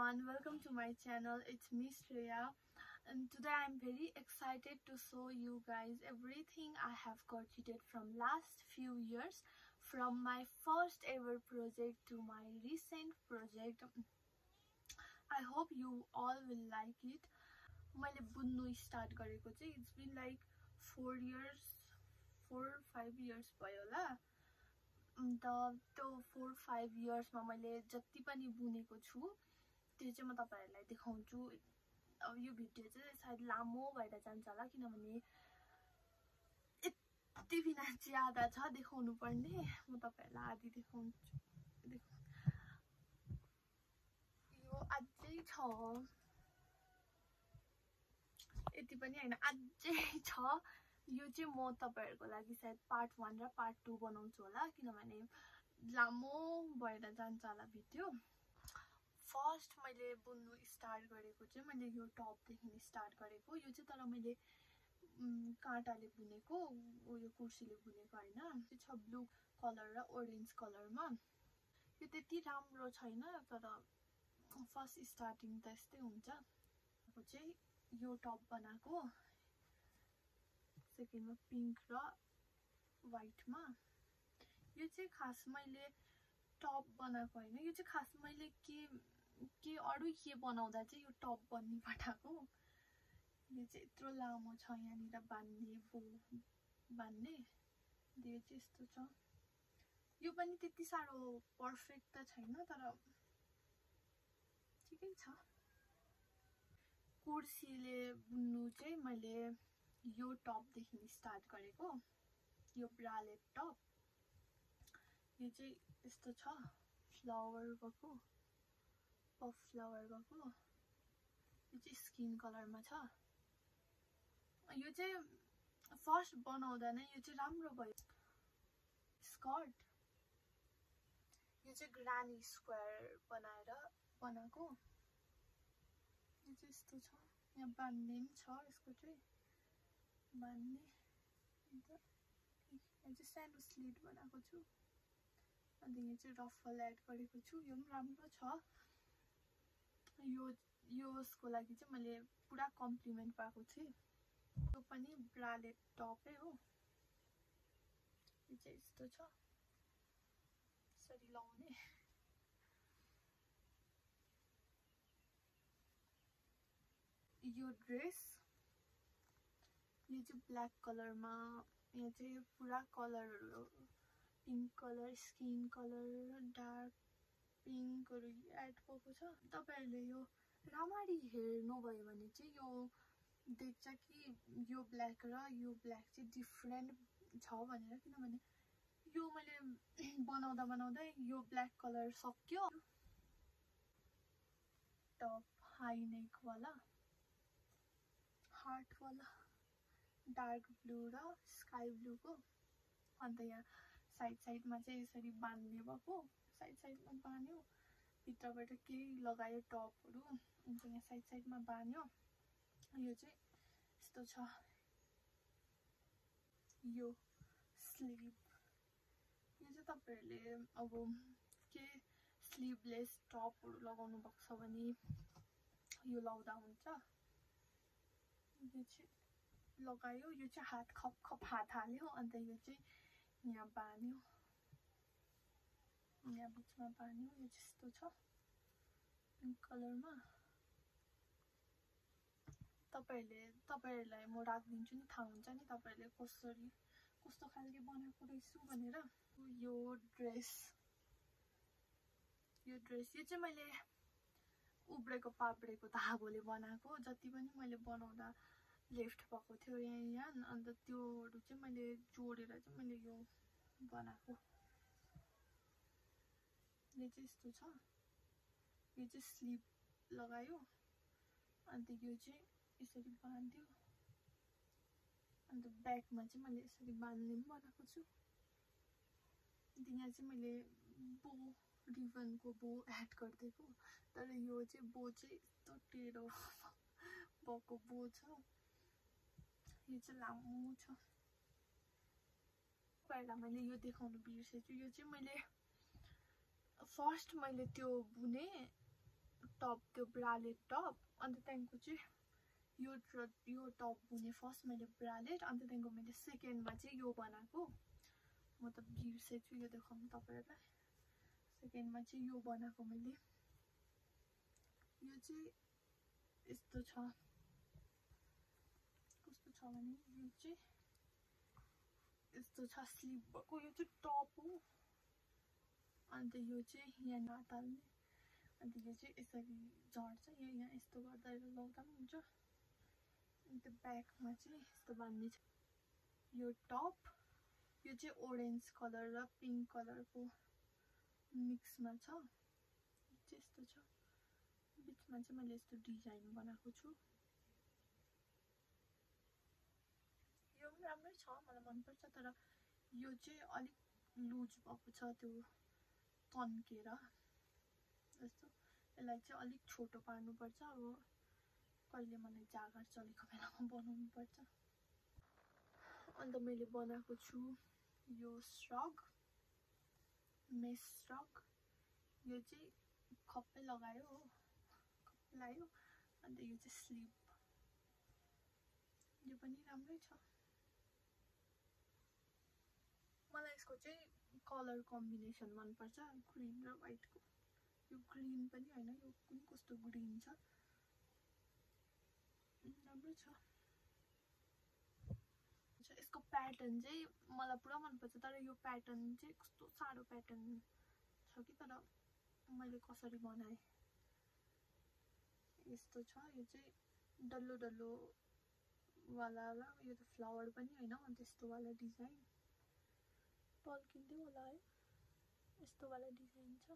everyone, welcome to my channel. It's me Shreya, and today I'm very excited to show you guys everything I have created from last few years, from my first ever project to my recent project. I hope you all will like it. मैले बुन्नु start गरेको चाहिँ it's been like 4-5 years भयो होला. अन्त त्यो 4-5 yearsमा मैले जति पनि बुनेको छु त्यो चाहिँ म तपाईहरुलाई देखाउँछु. अब यो भिडियो चाहिँ सायद लामो भएर जान्छ होला किनभने यति बिना ज्यादा छ देखाउनु पर्ने. म तपाईहरुलाई आदि देखाउँछु. यो अझै छ, यति पनि हैन, अझै छ. यो चाहिँ म तपाईहरुको लागि सायद पार्ट 1 र पार्ट 2 बनाउँछु होला किनभने लामो भएर जान्छ होला भिडियो. फर्स्ट मैले बुन्नु स्टार्ट गरेको चाहिँ मैले यो टप देखि स्टार्ट गरेको. यो चाहिँ तर मैले काँटाले बुनेको, यो कुर्सीले बुनेको हैन. यो छ ब्लू कलर र ओरेन्ज कलरमा. यो त्यति राम्रो छैन तर फर्स्ट स्टार्टिङ त यस्तै हुन्छ. यो चाहिँ यो टप बनाएको. सेकेन्डमा पिंक र व्हाइटमा. यो चाहिँ खास मैले टप बनाएको हैन. यो चाहिँ खास मैले के अरु के बनाउँदा चाहिँ यो टप बन्नी पठाएको. यो चाहिँ यत्रो लामो छ यहाँनिर बान्ने, बो बान्ने. यो चाहिँ यस्तो छ. यो पनि त्यति सारो पर्फेक्ट त छैन तर ठिकै छ. कुर्सीले बुन्नु चाहिँ मैले यो टप देखि स्टार्ट गरेको. यो ब्रालेट टप. यो चाहिँ यस्तो छ, फ्लावर भएको, पफ फ्लावर भएको. यो चाहिँ स्किन कलरमा छ. यो चाहिँ फर्स्ट बनाउँदा नै यो चाहिँ राम्रो भयो. स्कर्ट. यो चाहिँ ग्रानी स्क्वायर बनाएर बनाएको. यो चाहिँ यस्तो छ. यहाँ बान्ने पनि छ. यसको चाहिँ बान्ने. अन्त यो चाहिँ सानो स्लिट बनाएको छु. अन्त यहाँ चाहिँ रफल एड गरेको छु. यो पनि राम्रो छ. यो उसको लागि चाहिँ मैले पुरा कम्प्लिमेन्ट पाएको थिएँ. यो पनि ब्रालेट टपै हो. यो चाहिँ यस्तो छ, यसरी लाउने. यो ड्रेस. यो चाहिँ ब्ल्याक कलरमा. यहाँ चाहिँ पुरा कलरहरु, pink colour, skin colour, dark पिंकहरु एड भएको छ. तपाईहरुले यो राम्ररी हेर्नु भयो भने चाहिँ यो देख्छ कि यो ब्ल्याक र यो ब्ल्याक चाहिँ डिफरेन्ट छ भनेर. किनभने यो मैले बनाउँदा यो ब्ल्याक कलर सक्यो. टप हाई नेक वाला, हार्ट वाला, डार्क ब्लू र स्काई ब्लू को. अन्त यहाँ साइडमा चाहिँ यसरी बान्ने भएको. साइडमा बान्यो, भित्रबाट केही लगायो टपहरु. अन्त यहाँ साइडमा बान्यो. यो चाहिँ यस्तो छ. यो स्लीव. यो चाहिँ तपाईहरुले अब के स्लीवलेस टपहरु लगाउनु भएको छ भने यो लाउँदा हुन्छ. यो चाहिँ लगायो. यो चाहिँ हात खप हात हाल्यो. अन्त यो चाहिँ यहाँ बान्यो, यहाँ बिचमा बान्यो. यो यस्तो छ पिंक कलरमा. तपाईहरुलाई म राख्दिन्छु नि, थाहा हुन्छ नि तपाईहरुले कस्तो खालको बनाएको रहेछु भनेर. यो ड्रेस. यो चाहिँ मैले उब्रेको पाब्रेको धागोले बनाएको. जति पनि मैले बनाउँदा लेफ्ट भएको थियो यहाँ. अन्त त्योहरु चाहिँ मैले जोडेर चाहिँ मैले यो बनाएको. यो चाहिँ यस्तो छ. यो चाहिँ स्लिप लगायो. अन्त यो चाहिँ यसरी बान्दियो. अन्त ब्याकमा चाहिँ मैले यसरी बान्ने पनि बनाएको छु. अन्त यहाँ चाहिँ मैले बो, रिबनको बो एड गरिदिएको. तर यो चाहिँ बो चाहिँ यस्तो टेढो भएको बो छ. यो चाहिँ लामो छ. पहिला मैले यो देखाउनु बिर्सेछु. यो चाहिँ मैले फर्स्ट मैले त्यो बुने टप त्यो ब्रालेट टप अन्त त्यहाँको चाहिँ यो टप बुने फर्स्ट मैले ब्रालेट अन्त त्यहाँको मैले सेकेन्डमा चाहिँ यो बनाएको म त बिर्सेछु यो देखाउनु तपाईहरुलाई सेकेन्डमा चाहिँ यो बनाएको मैले यो चाहिँ यस्तो छ कस्तो छ भने यो चाहिँ यस्तो छ स्लिभको यो चाहिँ टप हो अन्त यो चाहिँ यहाँ नताल्ने अन्त यो चाहिँ यसरी झर्छ यहाँ यस्तो गर्दा लाउँदा पनि हुन्छ अन्त ब्याकमा चाहिँ यस्तो बान्ने छ यो टप यो चाहिँ ओरेन्ज कलर र पिङ्क कलरको मिक्समा छ यस्तो छ बिचमा चाहिँ मैले यस्तो डिजाइन बनाएको छु यो पनि राम्रै छ मलाई मन पर्छ तर यो चाहिँ अलिक लुज भएको छ त्यो तन्केर जस्तो यसलाई चाहिँ अलिक छोटो पार्नु पर्छ अब कहिले मलाई जागर चलेको बेलामा बनाउनु पर्छ अन्त मैले बनाएको छु यो श्रग मेस श्रग यो चाहिँ खप्पै लगायो हो खप्पै लगायो अन्त यो चाहिँ स्लिभ यो पनि राम्रै छ मलाई यसको चाहिँ कलर कम्बिनेसन मन पर्छ ग्रीन र व्हाइटको यो ग्रीन पनि हैन यो कुन कस्तो ग्रीन छ राम्रो छ यसको प्याटर्न चाहिँ मलाई पुरा मन पर्छ तर यो प्याटर्न चाहिँ कस्तो सारो प्याटर्न छ कि तर मैले कसरी बनाए यस्तो छ यो चाहिँ डल्लो डल्लो वाला यो त फ्लावर पनि हैन त्यस्तो वाला डिजाइन टल्किँदै होला है यस्तो वाला डिजाइन छ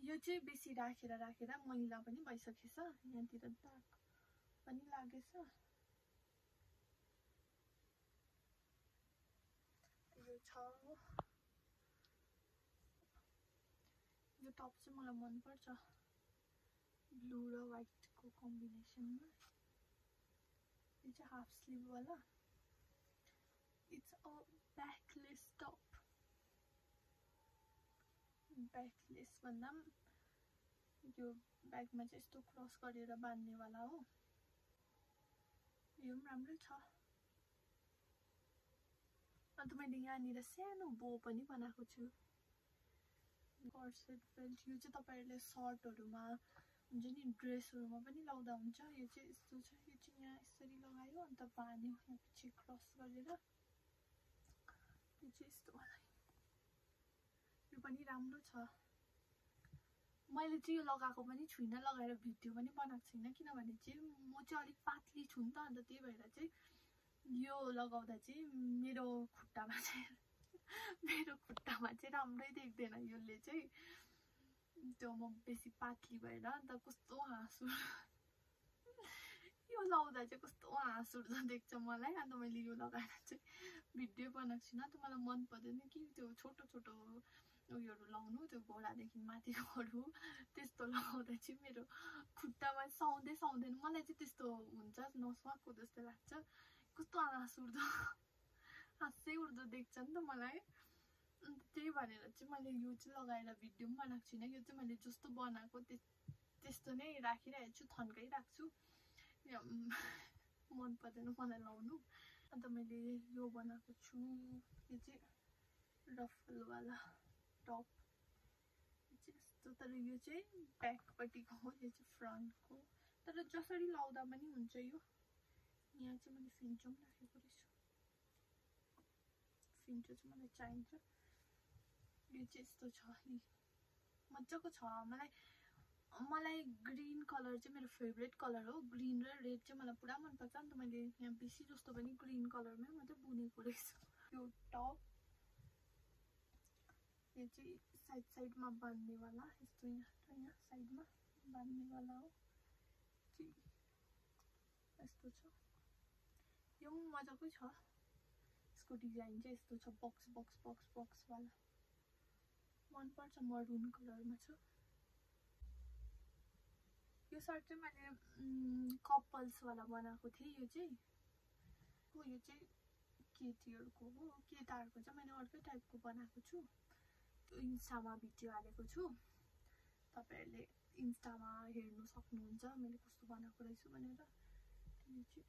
यो चाहिँ बेसी राखेर मैला पनि भइसकेछ यहाँतिर दाग पनि लागेछ यो छ यो टप चाहिँ मलाई मन पर्छ ब्लू र व्हाइटको कम्बिनेसनमा यो चाहिँ हाफ स्लिभ वाला इट्स अ ब्याकलेस टप ब्याकलेस भन्दा यो ब्याकमा चाहिँ यस्तो क्रस गरेर बान्ने वाला हो यो पनि राम्रै छ अन्त मैले यहाँनिर सानो बो पनि बनाएको छु कर्सेट बेल्ट यो चाहिँ तपाईहरुले सर्टहरुमा हुन्छ नि ड्रेसहरुमा पनि लाउँदा हुन्छ यो चाहिँ यस्तो छ यो चाहिँ यहाँ यसरी लगायो अन्त बान्यो यहाँ पछि क्रस गरेर यो चाहिँ यस्तो बनायो यो पनि राम्रो छ मैले चाहिँ यो लगाएको पनि छुइनँ लगाएर भिडियो पनि बनाएको छैन किनभने चाहिँ म चाहिँ अलिक पातली छु नि त अन्त त्यही भएर चाहिँ यो लगाउँदा चाहिँ मेरो खुट्टामा चाहिँ राम्रै देख्दैन यसले चाहिँ त्यो म बेसी पातली भएर अन्त कस्तो हाँस यो लाउँदा चाहिँ कस्तो हाँस उठ्दो देख्छ मलाई अन्त मैले यो लगाएर चाहिँ भिडियो बनाएको छैन त मलाई मन पर्दैन कि त्यो छोटो छोटो उयोहरू लाउनु त्यो घोडादेखि माथिकोहरू त्यस्तो लगाउँदा चाहिँ मेरो खुट्टामा सुहाउँदैन मलाई चाहिँ त्यस्तो हुन्छ नसुहाएको जस्तो लाग्छ कस्तो हाँसै उठ्दो देख्छ नि त मलाई अन्त त्यही भनेर चाहिँ मैले यो चाहिँ लगाएर भिडियो पनि बनाएको छैन यो चाहिँ मैले जस्तो बनाएको त्यस्तो नै राखिरहेको छु थन्काइरहेको छु मन पर्दैन मलाई लाउनु अन्त मैले यो बनाएको छु यो चाहिँ रफलवाला टप यस्तो तर यो चाहिँ ब्याकपट्टिको हो यो चाहिँ फ्रन्टको तर जसरी लाउँदा पनि हुन्छ यो यहाँ चाहिँ मैले फिन्चो पनि राखेको रहेछु फिन्चो चाहिँ मलाई चाहिन्छ यो चाहिँ यस्तो छ मजाको छ मलाई ग्रीन कलर चाहिँ मेरो फेभरेट कलर हो ग्रीन र रेड चाहिँ मलाई पुरा मन पर्छ नि त मैले यहाँ बेसी जस्तो पनि ग्रीन कलरमै मात्रै बुनेको रहेछु यो टप यो चाहिँ साइडमा बान्ने वाला यस्तो यहाँ साइडमा बान्ने वाला हो यस्तो छ यो पनि मजाकै छ यसको डिजाइन चाहिँ यस्तो छ बक्स वाला मन पर्छ मरुन कलरमा छ यो सर्ट चाहिँ मैले कपल्स वाला बनाएको थिएँ यो चाहिँ केटीहरुको हो केटाहरुको चाहिँ मैले अर्कै टाइपको बनाएको छु इन्स्टामा भिडियो हालेको छु तपाईहरुले इन्स्टामा हेर्नु सक्नुहुन्छ मैले कस्तो बनाएको रहेछु भनेर। यस्तो